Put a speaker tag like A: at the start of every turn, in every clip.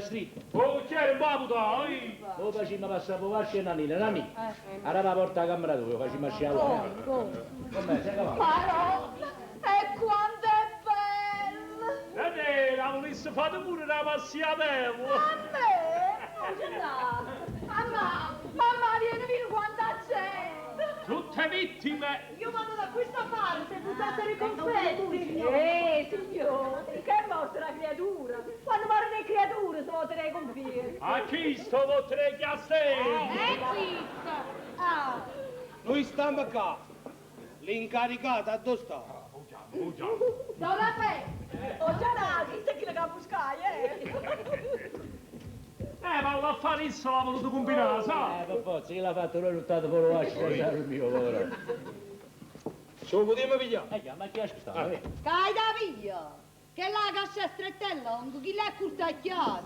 A: stritta.
B: O cucchiere 'un po' vutà, oì!
A: Mo facimmo passà p' 'o vascio 'e Nannina. Nannì, arape 'a porta 'a cammera toja, 'o facimmo ascì 'a llà. Comm'è, sei cavallo?
C: Maronna, e quanto è bella!
B: Nenè, la vulisse fa tu pure na passiatella?
C: A me? Oh, Gennà! Mammà, mammà, vieni, vieni quanta gente!
B: Tutte vittime!
C: Io vado da questa parte, buttate i confetti! Eh, signore, che è morta la creatura! Quando muore le creature, sono tre confetti!
B: A chi sto votte chiassè?
D: E zitto!
C: Ah!
E: Noi stiamo qua. L'incaricata dove sta?
C: Don Raffaele! Oh, Gennà, chi è che la buscai, eh?
B: Ma l'affarista l'ha voluto combinare, sa?
A: Per forza, chi l'ha fatto noi lottato fuori vascio, senza il mio, povero.
E: Ce lo potremmo pigliare?
A: Ma chi aspettava? Eh.
D: Cai da via! Che la cassa è strettella, un chi l'è curtacchiato!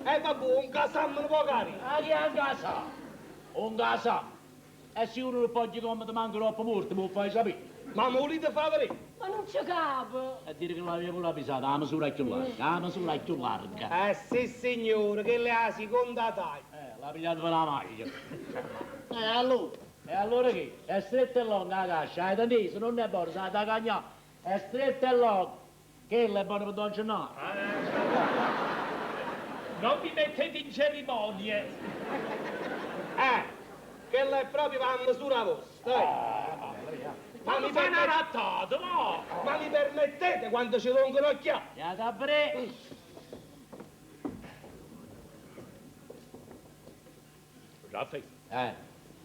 E: Vabbè, un casammo non può cari.
A: Ah, chi è un casa? Un casa? E se uno non può come ti manca troppo morto, me lo fai sapere.
E: Ma mi volete far vedere?
F: Ma non c'è capo!
A: A dire che l'avevo pure avvisata, la misura è più larga, la misura è più larga.
E: Eh sì signore, che è la seconda taglia.
A: L'ha pigliata per la maglia. Allora? E allora che? È stretta e lunga la cassa, hai inteso? Non è buona, sa da cagnà. È stretta e lunga. Che è buona per Don Gennaro.
B: Non vi mettete in cerimonie.
E: Quella è proprio la misura vostra.
B: Ma mi fai una rattata, no?
E: Ma mi permettete quando ci do un occhiato?
A: Ya da bre.
B: Raffaele.
A: Eh.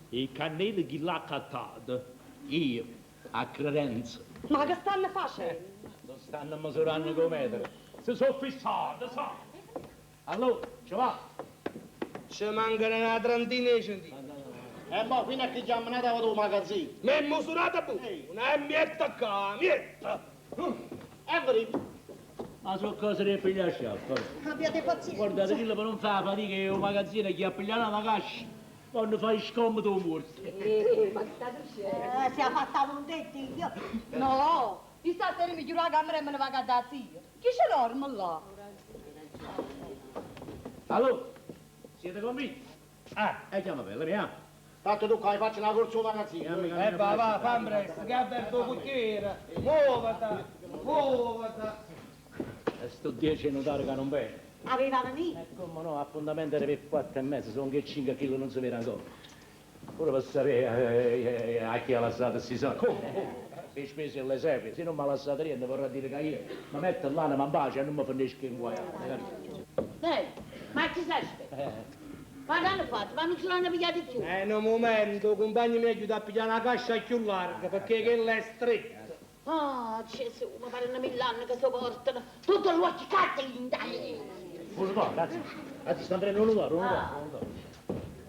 B: I cannelle chi l'ha cattato?
A: Io, a credenza.
F: Ma che stanno facendo?
A: Non stanno misurando come metro.
B: Si sono fissati, sa?
A: Allora, ci va?
E: Ci mancano una trentina di centimetri.
G: E mo fino a che chiamo una vado al magazzino.
E: Mi è misurata pure. Una mietta qua, mietta.
G: E vedi.
A: Ma sono cose da pigliare sciappa.
D: Abbiate pazienza.
A: Guardate, dillo per non fare fatica che un magazzino chi ha pigliato la cassa. Quando fai scomodo morto.
F: Ma che state uscendo?
D: Si è fatta un detto io. No, io stasera mi chiudo la camera e me ne vado a da zia. Chi ci dorme là?
A: Allora, siete convinti?
E: Ah.
A: E chiama bella, via.
G: Tanto tu qua faccio una corsa al magazzino.
E: E va, va, fammi presto, che ha aperto il cucchiere. Muovati, muovati.
A: E sto 10 notare che non viene.
D: Aveva venito?
A: E come no, appuntamento era per 4:30, sono che 5 kg non si vede ancora. Ora per sapere a chi ha lasciato questi soldi. Come? Per spese e le esequie, se non mi ha lasciato niente vorrà dire che io mi metto l'anima in pace e non mi finisco in guai.
H: Ma chi si aspetta? Ma che hanno fatto? Ma non ce l'hanno pigliato più?
E: Un momento, il compagno mi aiuta a pigliare una cassa più larga perché quella è stretta.
H: Ah, Gesù, mi pare una mill'anni che sopportano. Tutto l'occhio cattivo.
A: Un po', grazie. Anzi, sta prendendo un po', un po', un po'.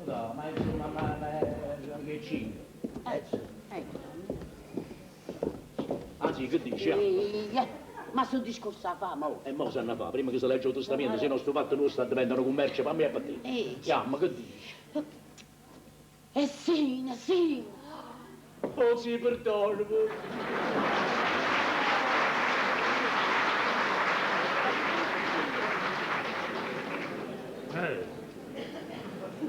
A: No, ma insomma, ma che 5.
H: Ecco.
A: Anzi, che dici?
H: Ma sul discorso a fama, oh.
A: E mo se ne fa, prima che si legge il testamento, se non sto fatto non sta diventano commercio per me e per te. Ya, ma che dici?
H: Eh sì, sì.
A: Oh sì, perdono.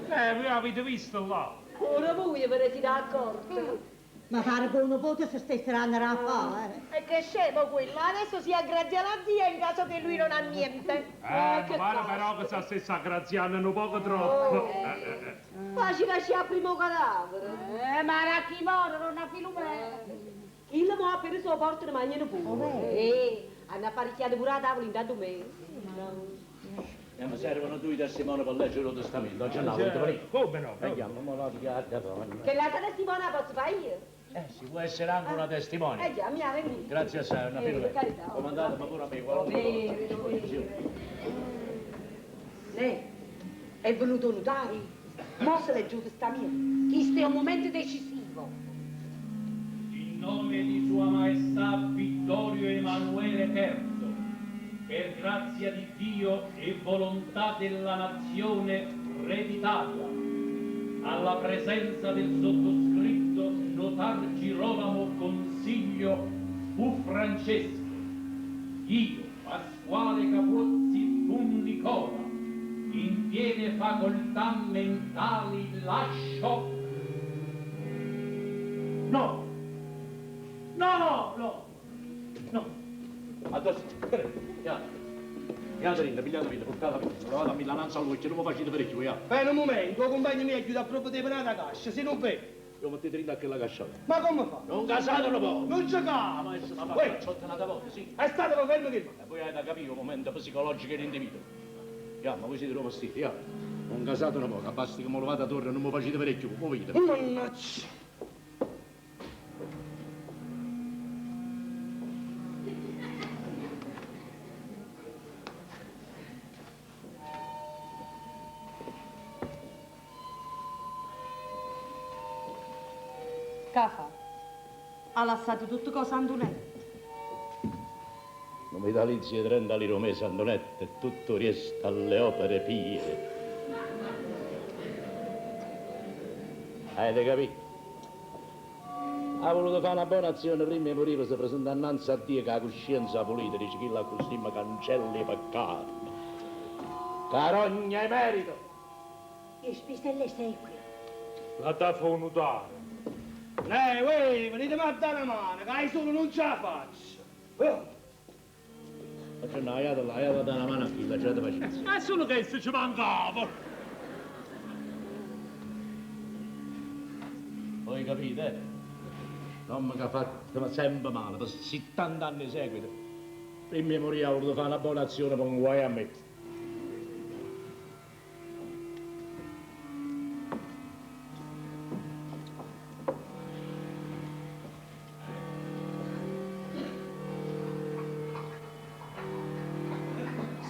B: Voi avete visto là?
F: Ora voi ve ne siete accorti.
D: Ma fare buono voto se stessero andando a fare.
C: E che scemo quello, adesso si aggrazia la zia in caso che lui non ha niente.
B: Mi pare però che si stesse aggraziando un poco troppo.
F: Facile che al primo cadavere.
H: Ma era chi muore, non ha filumena.
F: Il mo appena se lo portano mangiano pure. Hanno apparecchiato pure la tavola intanto me.
A: E mi servono due testimoni per leggere il testamento. Oggi no, volete venire?
B: Come no?
A: Vediamo, mo la chiacchiera.
F: Che la testimone la posso fare io?
A: Si può essere anche una testimone.
F: Già, mi ha venuto.
A: Grazie assai, una
F: Per
A: firma.
F: carità.
A: Comandate, ma pure a me, qualunque cosa.
F: Lei è venuto un notaio. Mo se l'è giù testamento.
H: Questo è un momento decisivo.
B: In nome di Sua Maestà Vittorio Emanuele III, per grazia di Dio e volontà della nazione Re d'Italia, alla presenza del sottoscritto notar Girolamo Consiglio fu Francesco, io, Pasquale Capozzi, fu Nicola, In piene facoltà mentali lascio...
A: No! No, no! No! Adesso, ja. Ja, Rinda, pigliate vita, portate via. Provate a Milananza all'occhio, non mi facete parecchio, ja.
E: Bene, un momento, il compagno mio aiuta a provvedere per la cassa, se non vede.
A: Io mettete dentro a quella casciola.
E: Ma come fa?
A: Non casatelo poi!
E: Non giocava!
A: Ma adesso ma
E: Uè.
A: fa una volta, sì.
E: È stato fermo che
A: E voi avete capito il momento psicologico dell'individuo. Ja, ma voi siete robustiti, ja. Non casate un poco, basta che me lo vado a torre, non mi facete parecchio, muovete.
E: Mannaggia!
D: Che fa? Ha lasciato tutto cosa Antonetta.
A: Non mi dà l'izia 30 lire mese, Antonetta, e tutto resta alle opere pie. Avete capito? Ha voluto fare una buona azione prima di morire, si presenta innanzi a Dio che la coscienza pulita, dice chi la così mi cancelli i peccati. Carogna e merito!
H: E spese le segue.
B: La da fa un notare.
E: Uè, venite a dare una mano, che io solo non ce la faccio. Oh.
A: Faccio una iata là, iata da una mano a chi, lasciate pazienza.
B: Ma solo che se ci mancava.
A: Voi capite? Non mi ha fatto sempre male, per 70 anni di seguito. Prima di morire ho voluto fare una buona azione per un guai a me.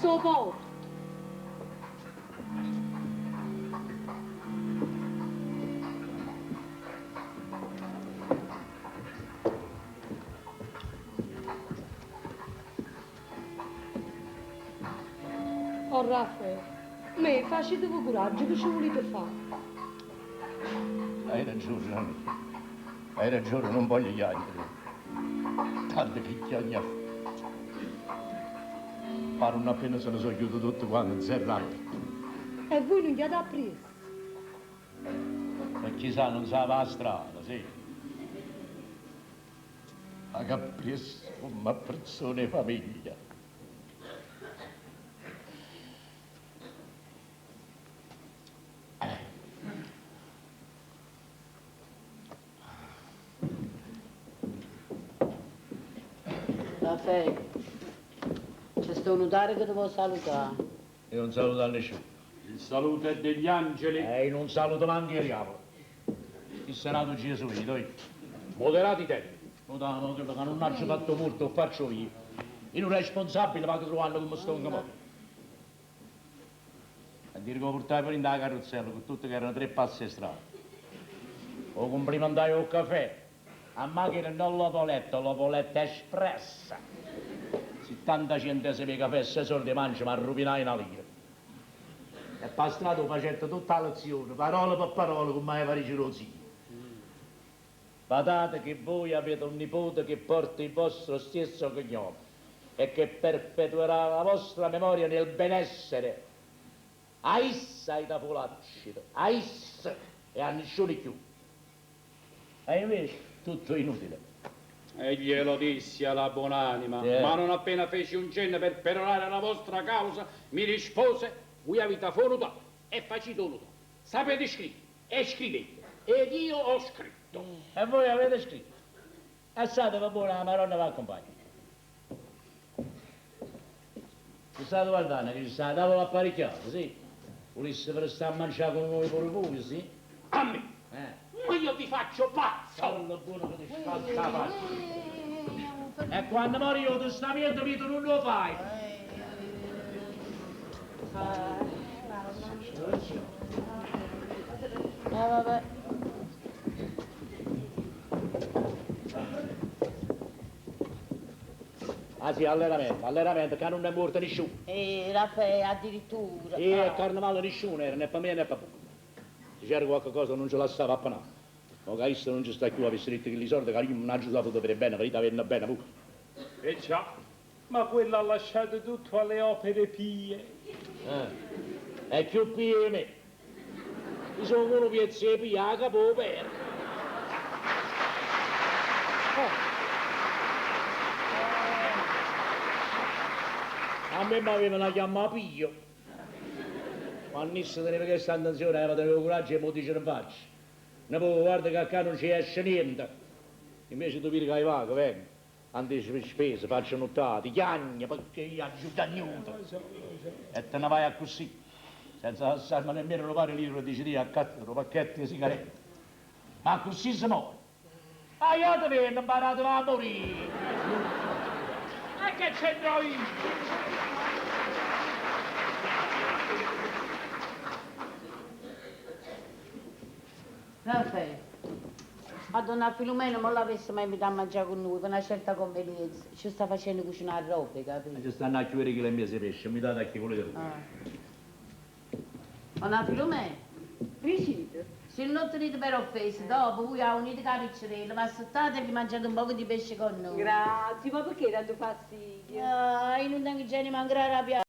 D: So porto. Oh Raffaele, me facetevi coraggio, che ci volete fare?
A: Hai ragione, Gianni. Hai ragione, non voglio chiagnere. Tanto che chiagna. Pare non appena se ne sono chiuso tutto quanto, zerrato.
D: E voi non gli date preso?
A: Ma chissà, non sa la strada, sì. Ma che preso, ma persone e famiglia.
H: Raffaele, c'è sto un notare che ti vuole salutare.
A: Io non saluto a nessuno.
B: Il saluto è degli angeli.
A: E io non saluto neanche il diavolo. Il Senato Gesù, io.
B: Moderati i termini.
A: No, no, no, che non ho fatto molto, lo faccio io. Io non responsabile, ma che trovando come sto in capo. A dire che lo portai pure in la carrozzella, con tutto che erano 3 passi di strada. O complimentai il caffè. A macchina non l'ho voletto, l'ho voletta espressa. 70 centesimi di caffè, 6 soldi mangio, ma rovinai una lira. E per strada ho fatto tutta la lezione, parola per parola, come aveva dice zio. Badate che voi avete un nipote che porta il vostro stesso cognome e che perpetuerà la vostra memoria nel benessere. A essa hai da folaccido, a essa e a nessuno più. E invece tutto inutile.
B: E glielo dissi alla buonanima, ma non appena feci un cenno per perorare la vostra causa, mi rispose, voi avete fonuto e facite un Sapete scrivere e scrivete. Ed io ho scritto.
A: E voi avete scritto. E state va buona, la Madonna va accompagna. Ci state guardando che ci sta la tavola apparecchiata, sì? Volesse per stare a mangiare con noi pure voi, sì?
B: A me? Ma io vi faccio pazzo!
A: Quello buono che ti scalza la faccia. E quando mori io testamento mio tu non lo fai.
H: Vabbè.
A: Ah sì, allenamento, allenamento, che non è morto nessuno.
H: Raffaele, addirittura.
A: E a carnevale nessuno era, né per me né per voi. Se c'era qualche cosa non ce la stava appena. Ma che non ci sta più, avesse detto che li soldi che io non ho saputo per bene, verità venne bene pure.
B: E già, ma quello ha lasciato tutto alle opere pie.
A: È più pio di me. Io sono uno piezzo di pia, a capo per. A me mi avevano chiamato Pio. Quando si teneva questa attenzione, aveva tenuto coraggio e mi dice in faccia. Ne può guarda che qua non ci esce niente. Invece tu vedi che vai, vengo. Anticipi spese, faccio nottati, chiagna perché io ho chiagnuto. E te ne vai a così, senza passarmi nemmeno lo pare libero dici di accattare un pacchetto di sigarette. Ma così si muore. Ah, io te vedo, imparato a morire.
B: E che c'entro io?
H: Raffaele, a donna Filomena non l'avesse mai invitato a mangiare con noi per una certa convenienza. Ci sta facendo cucinare robe, capito?
A: Ci stanno a chiudere chi le mie pesce, mi date a chi volete voi.
H: Ah. Donna Filomena,
C: Vicino.
H: se non tenete per offesa, dopo voi unite la piccerella, ma aspettate e vi mangiate un po' di pesce con noi.
F: Grazie, ma perché tanto fastidio?
H: Ah, io non tengo genio manco arrabbiata.